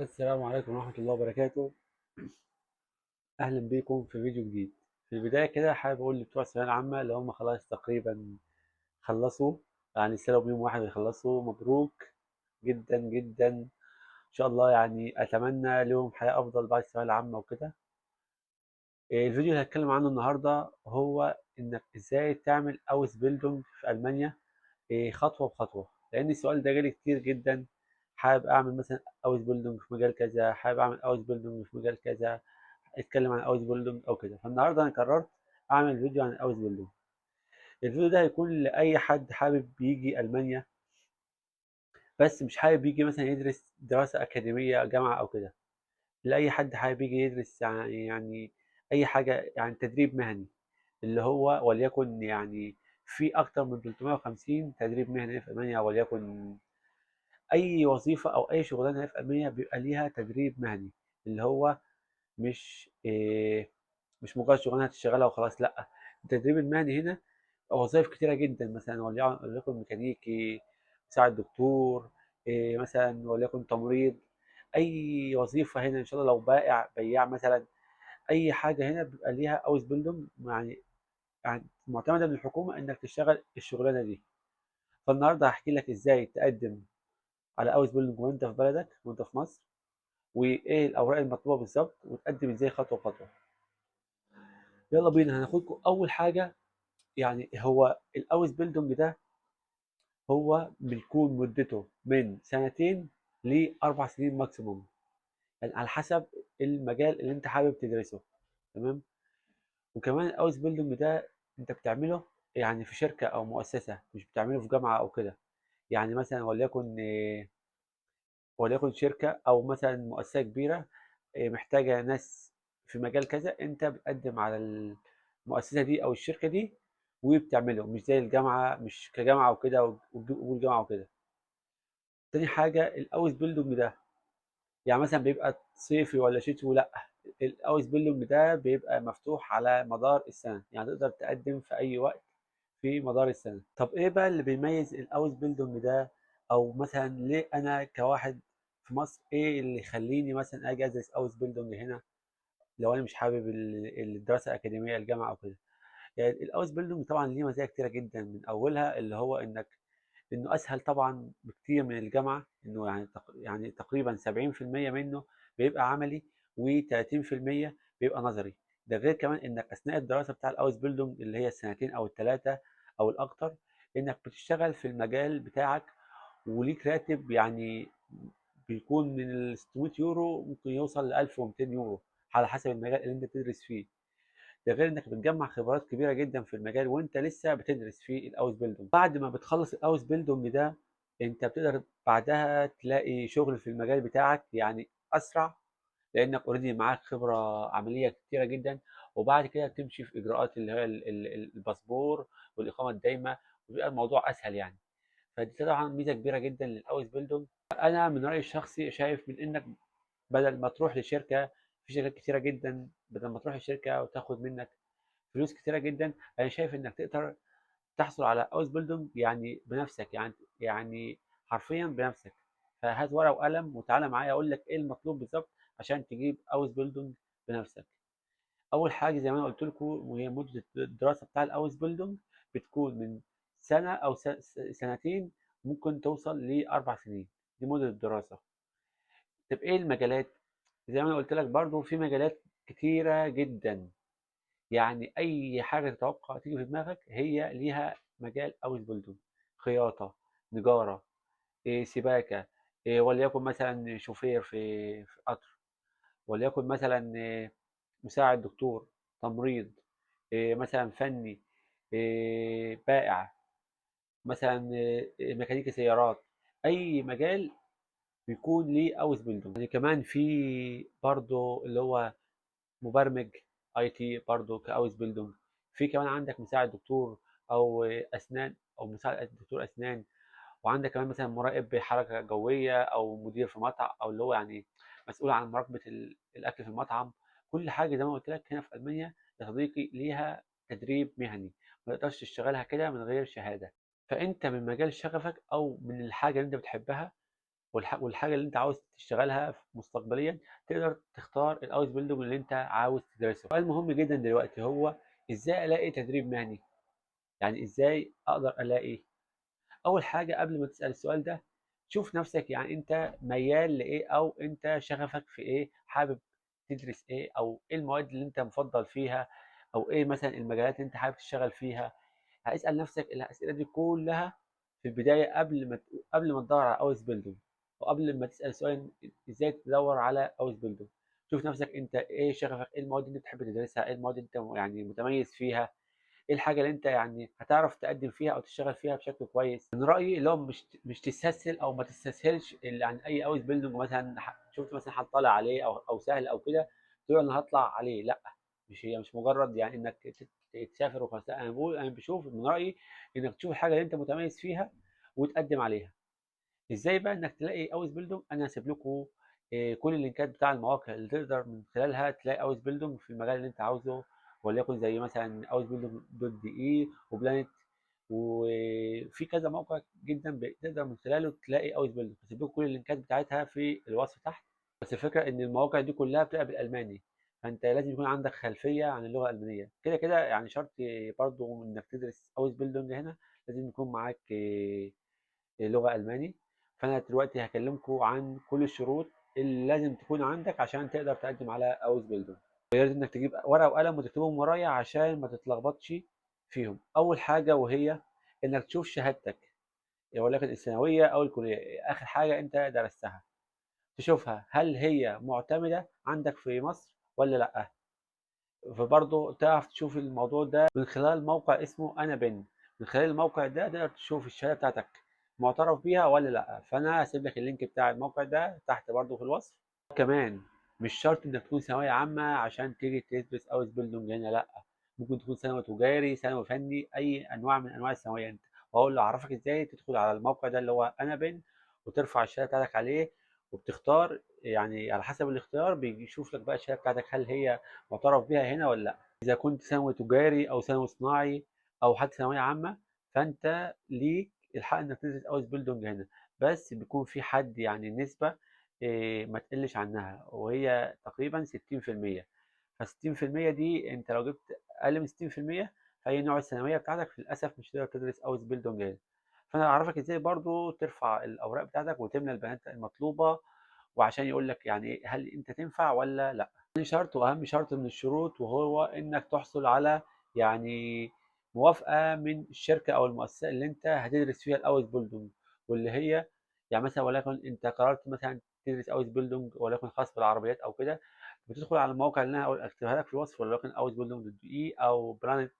السلام عليكم ورحمة الله وبركاته. أهلا بيكم في فيديو جديد. في البداية كده حابب أقول لبتوع الثانوية العامة اللي هم خلاص تقريبا خلصوا، يعني سنة بيوم واحد ويخلصوا، مبروك جدا جدا إن شاء الله. يعني أتمنى لهم حياة أفضل بعد الثانوية العامة وكده. الفيديو اللي هتكلم عنه النهاردة هو إنك إزاي تعمل Ausbildung في ألمانيا، خطوة بخطوة، لأن السؤال ده جالي كتير جدا. حابب أعمل مثلا Ausbildung في مجال كذا، حابب أعمل Ausbildung في مجال كذا، اتكلم عن Ausbildung أو كده. فالنهارده أنا قررت أعمل فيديو عن Ausbildung. الفيديو ده هيكون لأي حد حابب يجي ألمانيا، بس مش حابب يجي مثلا يدرس دراسة أكاديمية جامعة أو كده. لأي حد حابب يجي يدرس يعني أي حاجة، يعني تدريب مهني، اللي هو وليكن يعني في أكتر من 350 تدريب مهني في ألمانيا، وليكن أي وظيفة أو أي شغلانة في ألمانيا بيبقى ليها تدريب مهني، اللي هو مش مجرد شغلانة هتشتغلها وخلاص، لأ، التدريب المهني هنا وظائف كتيرة جدا، مثلا وليكن ميكانيكي، مساعد دكتور، مثلا وليكن تمريض، أي وظيفة هنا إن شاء الله، لو بياع مثلا، أي حاجة هنا بيبقى ليها Ausbildung، يعني معتمدة من الحكومة إنك تشتغل الشغلانة دي. فالنهاردة هحكي لك إزاي تقدم على Ausbildung وأنت في بلدك، وأنت في مصر، وإيه الأوراق المطلوبة بالظبط، وتقدم إزاي خطوة بخطوة. يلا بينا. هناخدكم أول حاجة، يعني هو ال Ausbildung ده هو بيكون مدته من سنتين لأربع سنين maximum، يعني على حسب المجال اللي أنت حابب تدرسه، تمام؟ وكمان ال Ausbildung ده أنت بتعمله يعني في شركة أو مؤسسة، مش بتعمله في جامعة أو كده. يعني مثلا وليكن شركة أو مثلا مؤسسة كبيرة، محتاجة ناس في مجال كذا، أنت بتقدم على المؤسسة دي أو الشركة دي وبتعمله، مش زي الجامعة، مش كجامعة وكده وتجيب قبول جامعة وكده. تاني حاجة ال Ausbildung ده يعني مثلا بيبقى صيفي ولا شتوي؟ لا، ال Ausbildung ده بيبقى مفتوح على مدار السنة، يعني تقدر تقدم في أي وقت في مدار السنة. طب إيه بقى اللي بيميز ال Ausbildung ده، أو مثلا ليه أنا كواحد في مصر إيه اللي يخليني مثلا أجي أدرس Ausbildung هنا لو أنا مش حابب الدراسة الأكاديمية الجامعة أو كده؟ يعني ال Ausbildung طبعا ليه مزايا كتيرة جدا، من أولها اللي هو إنه أسهل طبعا بكتير من الجامعة، إنه يعني تقريبا 70% منه بيبقى عملي وتلاتين في المية بيبقى نظري. ده غير كمان إنك أثناء الدراسة بتاع ال Ausbildung اللي هي السنتين أو التلاتة أو الأكتر، إنك بتشتغل في المجال بتاعك وليك راتب يعني بيكون من ال 600 يورو ممكن يوصل ل 1200 يورو على حسب المجال اللي انت بتدرس فيه. ده غير انك بتجمع خبرات كبيره جدا في المجال وانت لسه بتدرس في ال Ausbildung. بعد ما بتخلص ال Ausbildung ده انت بتقدر بعدها تلاقي شغل في المجال بتاعك يعني اسرع، لانك already معاك خبره عمليه كتيره جدا. وبعد كده بتمشي في اجراءات اللي هي الباسبور والاقامه الدايمه، وبيبقى الموضوع اسهل يعني. فدي طبعا ميزه كبيره جدا لل Ausbildung. انا من رايي الشخصي شايف من انك بدل ما تروح لشركه، في شركات كتيره جدا، بدل ما تروح لشركه وتاخد منك فلوس كتيره جدا، انا شايف انك تقدر تحصل على Ausbildung يعني بنفسك، يعني حرفيا بنفسك. فهات ورقه وقلم وتعالى معايا اقول لك ايه المطلوب بالظبط عشان تجيب Ausbildung بنفسك. اول حاجه زي ما انا قلت لكم، وهي مده الدراسه بتاع ال Ausbildung بتكون من سنه او سنتين، ممكن توصل لاربع سنين، دي مده الدراسه. طب ايه المجالات؟ زي ما انا قلت لك برضو في مجالات كتيره جدا، يعني اي حاجه تتوقع تيجي في دماغك هي ليها مجال Ausbildung. خياطه، نجاره، سباكه، وليكن مثلا شوفير في قطر، وليكن مثلا، مساعد دكتور، تمريض، مثلا فني، بائع، مثلا، ميكانيكي سيارات، اي مجال بيكون ليه Ausbildung. يعني كمان في برضو اللي هو مبرمج IT برضو ك Ausbildung. في كمان عندك مساعد دكتور او اسنان، او مساعد دكتور اسنان، وعندك كمان مثلا مراقب حركه جويه، او مدير في مطعم، او اللي هو يعني مسؤول عن مراقبه الاكل في المطعم. كل حاجه زي ما قلت لك هنا في المانيا يا صديقي ليها تدريب مهني، ما تقدرش تشتغلها كده من غير شهاده. فانت من مجال شغفك او من الحاجه اللي انت بتحبها والحاجة اللي أنت عاوز تشتغلها مستقبليا، تقدر تختار ال Ausbildung اللي أنت عاوز تدرسه. سؤال مهم جدا دلوقتي هو إزاي ألاقي تدريب مهني؟ يعني إزاي أقدر ألاقي؟ أول حاجة قبل ما تسأل السؤال ده شوف نفسك، يعني أنت ميال لإيه أو أنت شغفك في إيه، حابب تدرس إيه، أو إيه المواد اللي أنت مفضل فيها، أو إيه مثلا المجالات اللي أنت حابب تشتغل فيها. هاسأل نفسك الأسئلة دي كلها في البداية قبل ما تدور على Ausbildung، وقبل ما تسأل سؤال إزاي تدور على Ausbildung. شوف نفسك أنت إيه شغفك، إيه المواد اللي أنت بتحب تدرسها، إيه المواد اللي أنت يعني متميز فيها، إيه الحاجة اللي أنت يعني هتعرف تقدم فيها أو تشتغل فيها بشكل كويس. من رأيي اللي هو مش تستسهل أو ما تستسهلش عن أي Ausbildung مثلا شفت مثلا حد طالع عليه أو سهل أو كده تقول أنا هطلع عليه. لا، مش هي مش مجرد يعني إنك تسافر وخلاص. لا، أنا بشوف من رأيي إنك تشوف الحاجة اللي أنت متميز فيها وتقدم عليها. إزاي بقى إنك تلاقي Ausbildung؟ أنا هسيب لكم، كل اللينكات بتاع المواقع اللي تقدر من خلالها تلاقي Ausbildung في المجال اللي أنت عاوزه، وليكن زي مثلا Ausbildung dot de وبلانت، وفي كذا موقع جدا بتقدر من خلاله تلاقي Ausbildung. هسيب لكم كل اللينكات بتاعتها في الوصف تحت. بس الفكرة إن المواقع دي كلها بتبقى بالألماني، فأنت لازم يكون عندك خلفية عن اللغة الألمانية. كده كده يعني شرط برضو إنك تدرس Ausbildung هنا لازم يكون معاك، لغة ألماني. فأنا دلوقتي هكلمكم عن كل الشروط اللي لازم تكون عندك عشان تقدر تقدم على Ausbildung. ويا ريت إنك تجيب ورقة وقلم وتكتبهم ورايا عشان ما تتلخبطش فيهم. أول حاجة وهي إنك تشوف شهادتك، ولكن الثانوية أو الكلية، آخر حاجة أنت درستها، تشوفها هل هي معتمدة عندك في مصر ولا لأ. فبرضه تعرف تشوف الموضوع ده من خلال موقع اسمه anabin. من خلال الموقع ده تقدر تشوف الشهادة بتاعتك معترف بيها ولا لأ. فأنا هسيب لك ال link بتاع الموقع ده تحت برضه في الوصف. كمان مش شرط إنك تكون ثانوية عامة عشان تيجي تدرس Ausbildung هنا، لأ، ممكن تكون ثانوي تجاري، ثانوي فني، أي أنواع من أنواع الثانوية أنت. وهقول له أعرفك إزاي تدخل على الموقع ده اللي هو anabin وترفع الشهادة بتاعتك عليه، وبتختار يعني على حسب الاختيار بيشوف لك بقى الشهادة بتاعتك هل هي معترف بيها هنا ولا لأ. إذا كنت ثانوي تجاري أو ثانوي صناعي أو حتى ثانوية عامة فأنت ليك الحق إنك تدرس Ausbildung هنا، بس بيكون في حد يعني نسبة، ما تقلش عنها، وهي تقريبا ستين في المية. فستين في المية دي أنت لو جبت أقل من ستين في المية فأي نوع الثانوية بتاعتك للأسف مش هتقدر تدرس Ausbildung هنا. فأنا أعرفك إزاي برضو ترفع الأوراق بتاعتك وتملى البيانات المطلوبة، وعشان يقول لك يعني هل أنت تنفع ولا لأ. ثاني شرط وأهم شرط من الشروط وهو إنك تحصل على يعني موافقة من الشركة أو المؤسسة اللي أنت هتدرس فيها ال Ausbildung، واللي هي يعني مثلا وليكن أنت قررت مثلا تدرس Ausbildung وليكن خاص بالعربيات أو كده، بتدخل على المواقع اللي أنا هقول أكتبها لك في الوصف، وليكن Ausbildung dot de أو بلانت،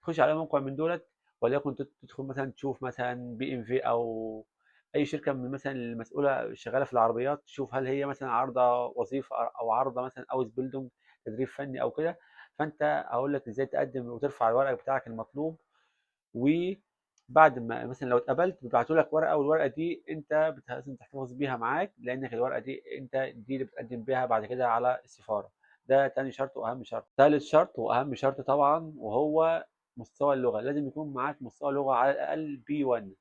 تخش على موقع من دولت، وليكن تدخل مثلا تشوف مثلا BMW أو أي شركة من مثلا المسؤولة شغالة في العربيات، تشوف هل هي مثلا عارضة وظيفة أو عارضة مثلا Ausbildung تدريب فني أو كده. فأنت هقول لك إزاي تقدم وترفع الورق بتاعك المطلوب، وبعد ما مثلا لو اتقبلت بيبعتوا لك ورقة، والورقة دي أنت لازم تحتفظ بيها معاك، لأنك الورقة دي أنت دي اللي بتقدم بيها بعد كده على السفارة. ده تاني شرط وأهم شرط. تالت شرط وأهم شرط طبعا وهو مستوى اللغة، لازم يكون معاك مستوى لغة على الأقل B 1.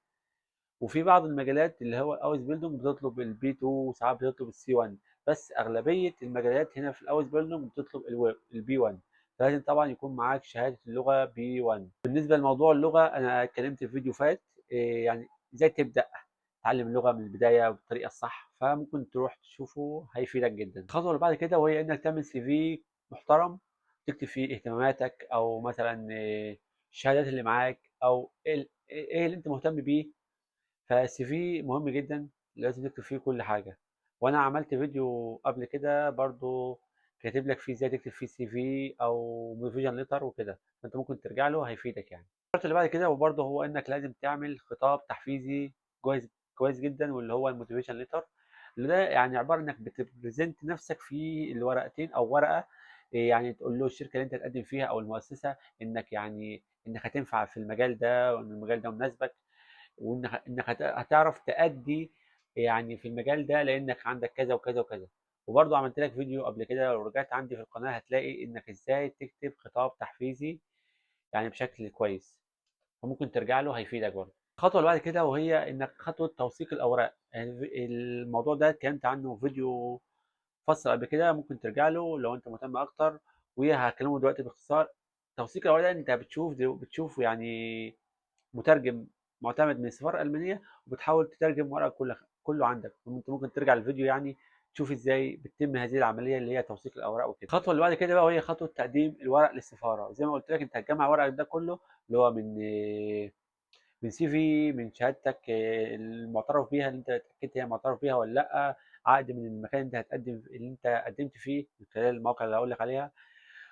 وفي بعض المجالات اللي هو ال Ausbildung بتطلب ال B 2 وساعات بتطلب ال C 1، بس أغلبية المجالات هنا في ال Ausbildung بتطلب ال B 1، فلازم طبعا يكون معاك شهادة اللغة B 1. بالنسبة لموضوع اللغة أنا اتكلمت في فيديو فات، يعني إزاي تبدأ تتعلم اللغة من البداية بالطريقة الصح، فممكن تروح تشوفه هيفيدك جدا. الخطوة اللي بعد كده وهي إنك تعمل CV محترم تكتب فيه اهتماماتك، أو مثلا، الشهادات اللي معاك، أو إيه اللي أنت مهتم بيه. فال CV مهم جدا، لازم تكتب فيه كل حاجة. وأنا عملت فيديو قبل كده برضو كاتب لك فيه ازاي تكتب فيه CV او motivation letter وكده، فانت ممكن ترجع له هيفيدك. الشرط اللي بعد كده وبرضه هو انك لازم تعمل خطاب تحفيزي كويس جدا، واللي هو ال motivation letter، اللي ده عباره انك بت present نفسك في الورقتين او ورقه، تقول له الشركه اللي انت تقدم فيها او المؤسسه انك هتنفع في المجال ده، وان المجال ده مناسبك، وانك هتعرف تأدي في المجال ده لانك عندك كذا وكذا وكذا. وبرضه عملت لك فيديو قبل كده، لو رجعت عندي في القناة هتلاقي انك ازاي تكتب خطاب تحفيزي بشكل كويس، فممكن ترجع له هيفيدك برضه. الخطوة اللي بعد كده وهي انك خطوة توثيق الاوراق. الموضوع ده اتكلمت عنه في فيديو فصل قبل كده، ممكن ترجع له لو انت مهتم اكتر، وهكلمه دلوقتي باختصار. توثيق الاوراق ده انت بتشوف يعني مترجم معتمد من السفارة الالمانية، وبتحاول تترجم ورقك كله عندك. انت ممكن ترجع للفيديو يعني تشوف ازاي بتتم هذه العملية اللي هي توثيق الاوراق وكده. الخطوة اللي بعد كده بقى وهي خطوة تقديم الورق للسفاره. زي ما قلت لك انت هتجمع ورقك ده كله اللي هو من CV، من شهادتك المعترف بيها اللي انت اتاكدت هي معترف بيها ولا لا، عقد من المكان اللي انت هتقدم اللي انت قدمت فيه من خلال المواقع اللي هقول لك عليها،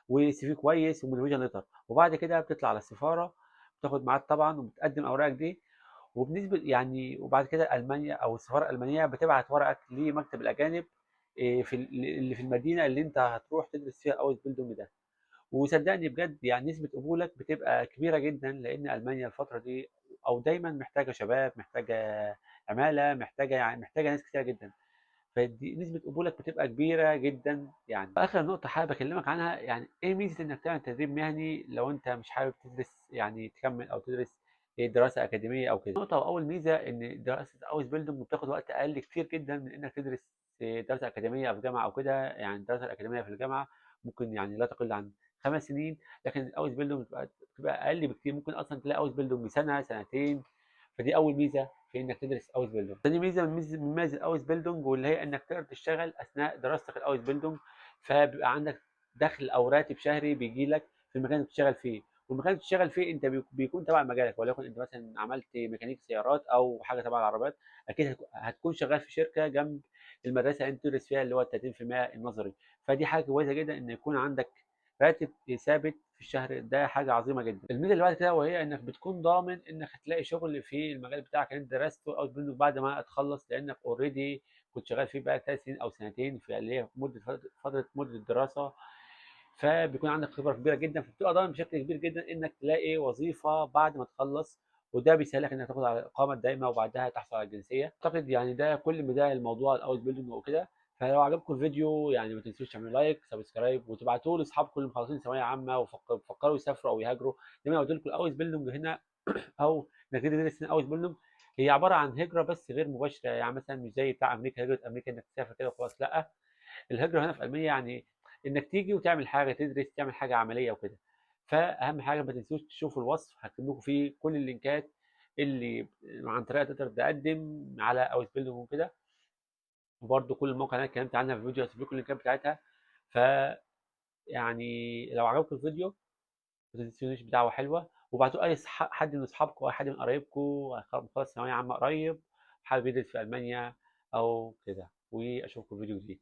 و CV كويس، و motivation letter. وبعد كده بتطلع على السفارة، بتاخد ميعاد طبعا وبتقدم اوراقك دي، وبنسبة يعني وبعد كده المانيا او السفارة الالمانية بتبعت ورقك لمكتب الاجانب في اللي في المدينة اللي انت هتروح تدرس فيها Ausbildung ده. وصدقني بجد يعني نسبه قبولك بتبقى كبيرة جدا، لان المانيا الفترة دي او دايما محتاجه شباب، محتاجه عماله، محتاجه يعني محتاجه ناس كتير جدا، فدي نسبه قبولك بتبقى كبيرة جدا يعني. اخر نقطة حابب اكلمك عنها، يعني ايه ميزة انك تعمل تدريب مهني لو انت مش حابب تدرس يعني تكمل او تدرس دراسة اكاديمية او كده. نقطة واول ميزة ان دراسة Ausbildung بتاخد وقت اقل كتير جدا من انك تدرس دراسة اكاديمية في جامعه او كده. يعني الدراسة الاكاديمية في الجامعة ممكن يعني لا تقل عن 5 سنين، لكن ال Ausbildung بتبقى اقل بكتير، ممكن اصلا تلاقي Ausbildung سنة سنتين. فدي اول ميزة في انك تدرس Ausbildung. ثاني ميزة من ميزة ال Ausbildung واللي هي انك تقدر تشتغل اثناء دراستك ال Ausbildung، فبيبقى عندك دخل او راتب شهري بيجي لك في المكان اللي بتشتغل فيه، والمكان اللي بتشتغل فيه انت بيكون تبع مجالك، وليكن انت مثلا عملت ميكانيك سيارات او حاجة تبع العربيات، اكيد هتكون شغال في شركة جنب المدرسة اللي انت تدرس فيها اللي هو 30% النظري. فدي حاجة كويسة جدا ان يكون عندك راتب ثابت في الشهر، ده حاجة عظيمة جدا. الميزة اللي بعد كده وهي انك بتكون ضامن انك هتلاقي شغل في المجال بتاعك اللي انت درسته او منه بعد ما تخلص، لانك already كنت شغال فيه بقى 3 سنين او سنتين في اللي هي فترة مده الدراسة، فبيكون عندك خبره كبيرة جدا، فبتبقى ضامن بشكل كبير جدا انك تلاقي وظيفة بعد ما تخلص، وده بيسهلك انك تاخد على الاقامة الدائمة وبعدها تحصل على الجنسية. اعتقد يعني ده كل مزايا الموضوع ال Ausbildung وكده. فلو عجبكم الفيديو يعني ما تنسوش تعملوا like، subscribe، وتبعتوه لاصحابكم اللي مخلصين ثانوية عامة وفكروا يسافروا او يهاجروا. زي ما قلت لكم ال Ausbildung هنا او انك تدرس هنا Ausbildung هي عبارة عن هجره بس غير مباشرة، يعني مثلا مش زي بتاع امريكا، هجره امريكا انك تسافر كده وخلاص، لا، الهجرة هنا في المانيا يعني انك تيجي وتعمل حاجة، تدرس، تعمل حاجة عملية وكده. فاهم حاجة ما تنسوش تشوفوا الوصف، هكتب لكم فيه كل اللينكات اللي عن طريقها تقدر تقدم على Ausbildung وكده، وبرده كل المواقع اللي انا اتكلمت عنها في الفيديو هسيب لكم اللينكات بتاعتها. ف يعني لو عجبكم الفيديو ما تنسونيش بدعوة حلوة، وابعتوا اي حد من اصحابكم او حد من قرايبكم مخلص ثانوية عامة قريب حابب يدرس في المانيا او كده، واشوفكم في فيديو جديد.